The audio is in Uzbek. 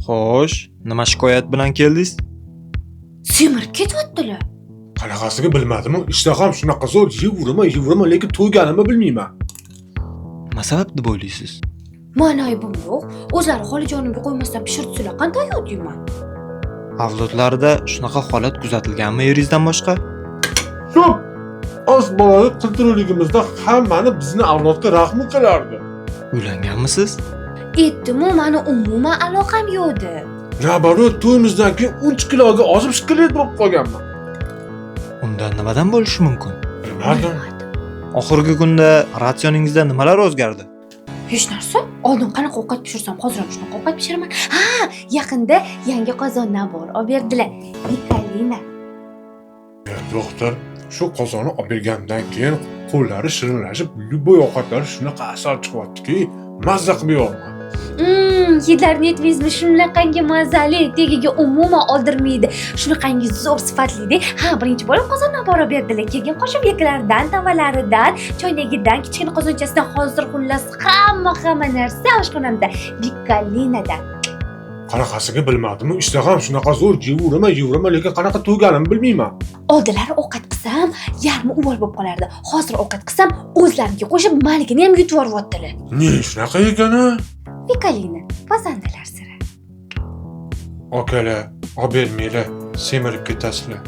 Xo'sh, nima shikoyat bilan keldingiz? Semirib ketyaptilar. Qanaqasiga bilmadimu, ishtaham shunaqa zo'r, yeyveraman, yeyveraman, lekin to'yganimni bilmayman. Nima sabab deb o'ylaysiz? Mani aybim yo'q. O'zlari xolajonimga qo'ymasdan pishirtsalar, qanday yeyman? Avlodlarida shunaqa holat kuzatilganmi eringizdan boshqa? Ko'p oz bolali qiltiruvligimizda hammani bizni avlodga rahmi kelardi. Uylanganmisiz? Aytdimu, mani umuman aloqam yo'q deb. Наоборот, to'yimizdan keyin 3 kiloga ozib skelet bo'lib qolganman. Unda nimadan bo'lishi mumkin? Bilmadim. Oxirgi kunda ratsioningizda nimalar o'zgardi? Hech narsa. Oldin qanaqa ovqat pishirsam, hozir ham shunaqa ovqat pishiraman. Ha, yaqinda yangi qozon набор olib berdilar. Vikolina. Doktor, shu qozonni olib bergandan keyin qo'llari shirinlashib, любой ovqatlari shunaqa asal chiqyaptiki, mazza qilib yeyapman. Hidlarini aytmaysizmi? Shunaqangi mazali, tagiga umuman oldirmaydi. Shunaqangi zo'r sifatlida. Ha, birinchi bo'lib qozon olib borib berdilar. Keyin qoshiq beklaridan, tavalaridan, choynagidan, kichkina qozonchasidan hozir xullas hamma narsa oshxonamda Vikolinadan. Qanaqasiga bilmadimu, ishtaham shunaqa zo'r, yeyveraman, yeyveraman, lekin qanaqa to'yganimni bilmayman. Oldinlari ovqat qilsam, yarmi uvol bo'lib qolardi. Hozir ovqat qilsam, o'zlariga qo'shib manikini ham yutib yuboryaptilar. Ne shunaqa ekan a? Vikolina, pazandalar siri. Akalar, olib bermanglar, semirib ketasizlar.